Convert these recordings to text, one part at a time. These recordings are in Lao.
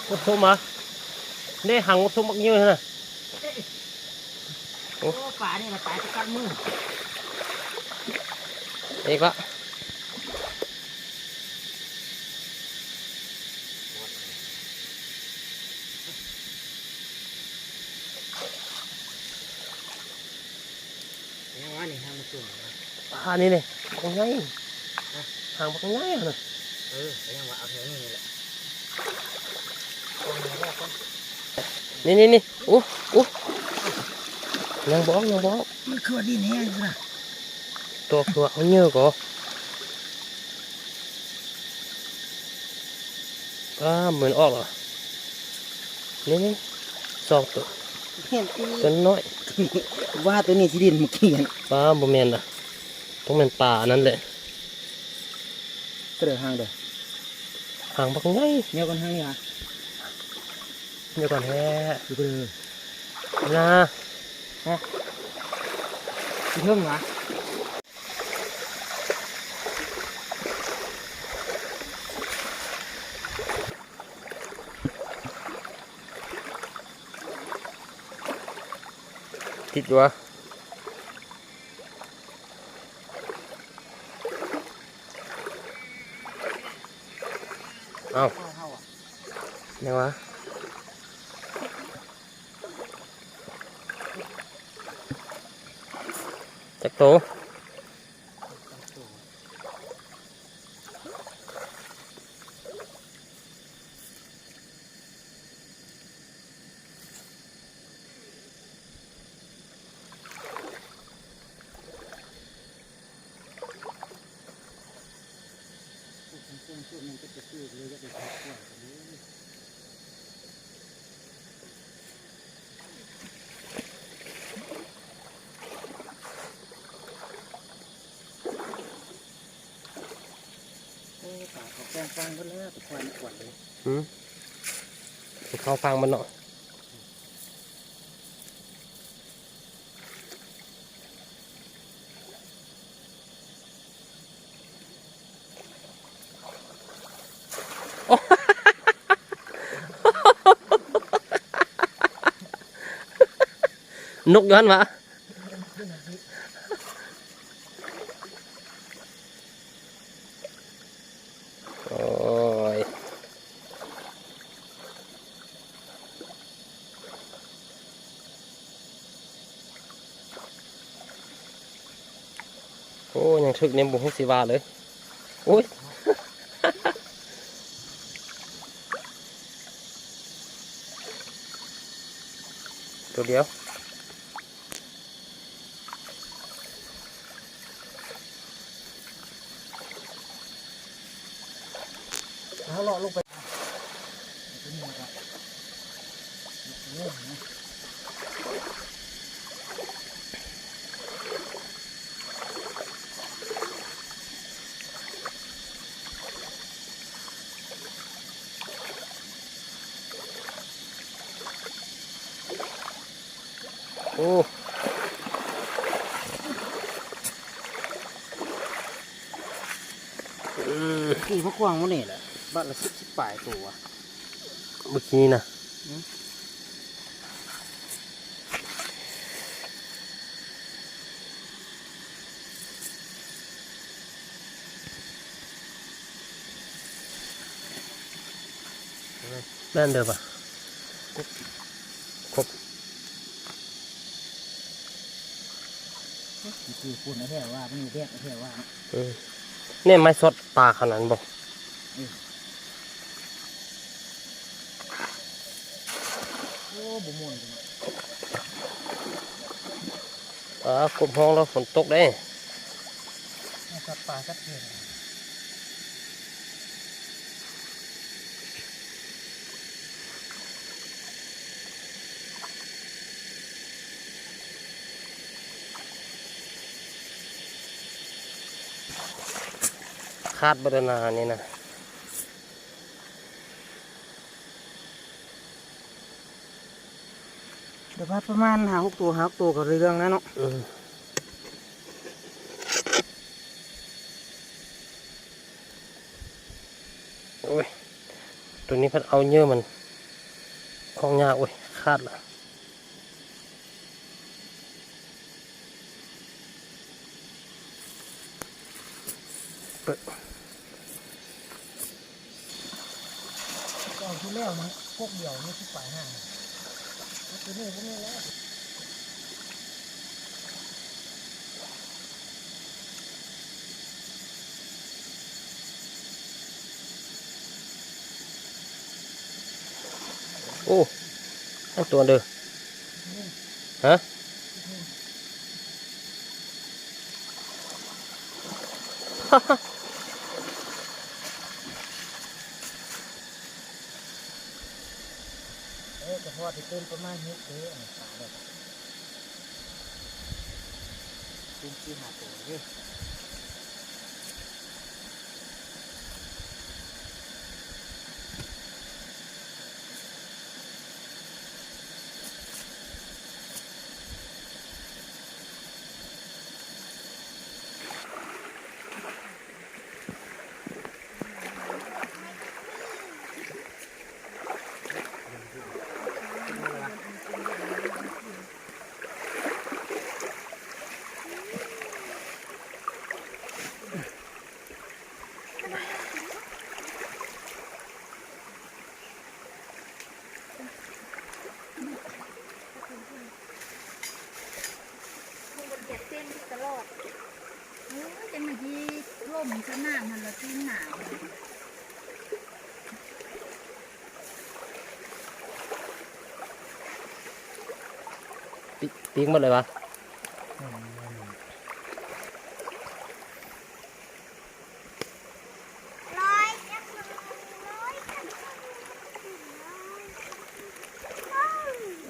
ໝົດສົມຫວາ? ເດ້ ຫາງໝົດສົມບັກເຍີຫັ້ນນະ. ໂອ້ ໂອ້ ປານີ້ລະຕາຍແຕ່ກັດມື ອີກລະ. ຍັງວ່ານີ້ຫາງມັນສູງນະ ປານີ້ເດ້ ບັກໃຫຍ່ ຮະ ຫາງບັກໃຫຍ່ຫັ້ນນະ. ເອີ ກໍຍັງວ່າເອົາແຖວນີ້ແຫຼະ ນີ້ໆໆ ໂອ້ ໂອ້ ຍັງບໍ່ອອກ ຍັງບໍ່ອອກ ມັນຄືວ່າດິນແຫ້ງພຸ້ນນະ ຕົວຄືວ່າເອົາເຫຍື່ອກໍ ອ້າ ມັນອອກແລ້ວ ນີ້ໆ ສອງໂຕ ແມ່ນຕິ ຕົວນ້ອຍ ວ່າຕົວນີ້ຊິຫຼິ້ນເມື່ອກີ້ຫັ້ນ ປ້າ ບໍ່ແມ່ນນະ ຕ້ອງແມ່ນປາອັນນັ້ນແຫຼະ ກະເດີຫາງເດີ ຫາງບັກໃຫຍ່ ເຫຍື່ອກ່ອນຫາງນີ້ຫວາ ເຫຍື່ອກ່ອນແທ້ ຢູ່ກະເດີ ນາ ຮະ ຢູ່ເທິງຫວາ. ຕິດຢູ່ຫວາ? ເອົ້າ ແມ່ນຫວາ? ຈັກໂຕ? ໂອ້ ປາເຂົາແປງຟັງເບິດແລ້ວ ແຕ່ຄວາຍມັນກວນເດ້ ຫື ເຂົາຟັງມັນເນາະ. ນົກຢູ່ຫັ້ນຫວາ? ໂອ້ຍ ໂອ້ ຍັງຖືກແນວ ບໍ່ຮູ້ຊິວ່າເລີຍ ໂອ້ຍ ໂຕດຽວ. ເຮົາເລາະລົງໄປ ໂອ້ ອືມ ກີ້ມາຂວາງໝົດນີ້ແຫຼະ ບາດລະສິບ ສິບປາຍໂຕຫວາ ມື້ກີ້ນະ ອືມ. ແມ່ນເດີປະ ຄົບ ຄົບ ຄືຄົນແທ້ວ່າ ມັນແດດແທ້ວ່າ ເອີ ແນມໄມ້ສອດປາຂະໜາດນັ້ນບໍ່? ເອີ ໂອ້ ບໍ່ມ່ວນ ອ່າ ກົບຮ້ອງແລ້ວ ຝົນຕົກເດ້ ສັດປ່າສັດເຂດ ຂາດເບິດແລ້ວນະ ອັນນີ້ນະ. ດຽວວ່າປະມານຫ້າຫົກໂຕ ຫ້າຫົກໂຕກໍໄດ້ເລື່ອງແລ້ວເນາະ ອືມ. ໂອ້ຍ ໂຕນີ້ພັດເອົາເຫຍື່ອມັນ ຂອງຍາກ ໂອ້ຍ ຂາດລະ. ເປີດ ເອົາທີ່ແລ້ວນະ ພວກດຽວນີ້ຊິໄປຫາ ໂຕນີ້ບໍ່ມີແລ້ວ. ໂອ້ ທັງຕົວເດີ ຮະ? ເອີ ກະພໍໄດ້ຕື່ມປະມານຫົກເດ້ ອັນນີ້ປາເດ້ ຕື່ມສີ່ຫ້າໂຕເດ້. ມັນບໍ່ໄດ້ຈັບເຕັມຕະຫຼອດ. ໂອ້ຍ ຈັ່ງມາທີ່ລົມສະໜາມຫັ້ນລະຕີນໜາວ. ປີກ ປີກໝົດເລີຍຫວາ?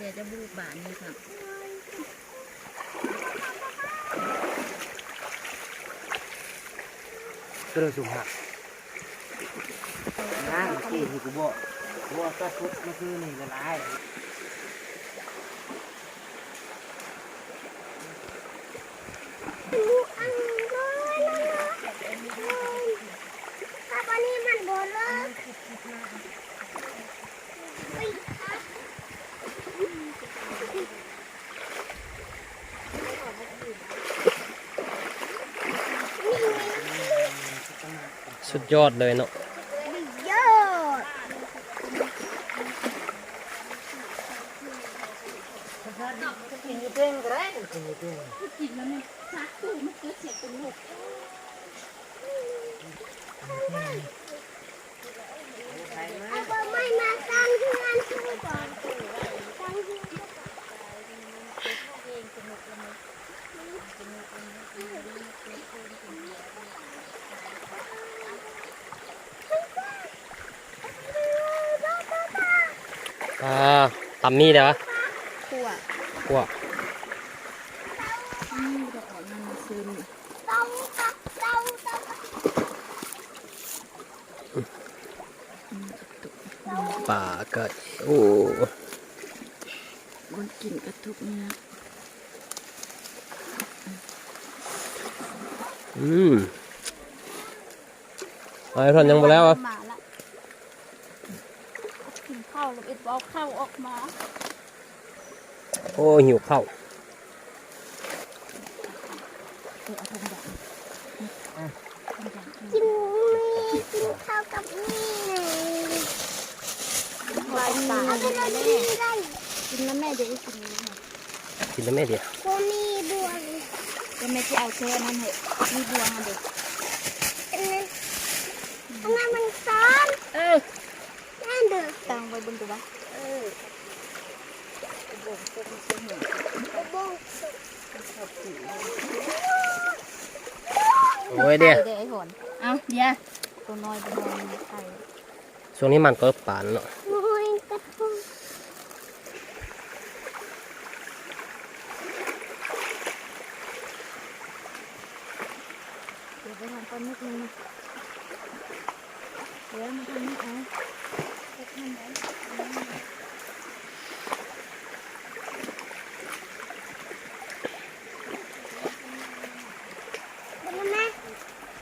ດຽວຈະບຸກບານນີ້ຄ່ະ ກະໂດດສູງຄັກ. ນາງ ເມື່ອກີ້ນີ້ກູບອກ ບໍ່ຕັດຊຸດມາຄືນີ້ລະລາຍ. ສຸດຍອດເລີຍເນາະ ສຸດຍອດ ກິນຢູ່ເທິງກະໄດ້ ກິນຢູ່ເທິງ ກິນແລ້ວມັນຊັກໂຕ ມັນເກີດສຽງເປັນນົກ. ເອົາໃບໄມ້ມາຕັ້ງເຮືອນ ຕັ້ງເຮືອນ. ອ່າ ຕຳໝີ່ເດີ ຂົ້ວ ຂົ້ວ ອືມ ດອກອອກນຳມາຊຶມ. ປາກະ ໂອ້ ມັນກິນກະຕຸກນີ້ນະ ອືມ ໄອ້ທ່ານຍັງບໍ່ແລ້ວ ມາລະ ກິນເຂົ້າແລ້ວເອັດບໍ່ເອົາເຂົ້າອອກມາ. ໂອ້ ຫິວເຂົ້າ ກິນ ກິນເຂົ້າກັບໝີ່ ເອົາໄປກິນນຳແມ່ເດີ ກິນນຳແມ່ເດີ ບໍ່ມີບ່ວງ ແມ່ຊິເອົາແຕ່ອັນນັ້ນໃຫ້ ມີບ່ວງຫັ້ນເດ ອັນນັ້ນ ອັນນັ້ນມັນຊ້ອນ ເອີ. ນັ້ນເດີ ຕັ້ງໄວ້ເບິ່ງດູວ່າ ເອີ ໂອ້ຍເດ້ ໄຂ່ເດ້ ໄອ້ຫອນ ເອົາເດຍ ໂຕນ້ອຍບໍ່ນ້ອຍໄຂ່ ຊ່ວງນີ້ມັນກໍປານເນາະ ໂອ້ຍ ກະທົງ ເດີ ໄປທາງປາໝຶກໜຶ່ງ ເດີ ມາທາງນີ້ເອົາ.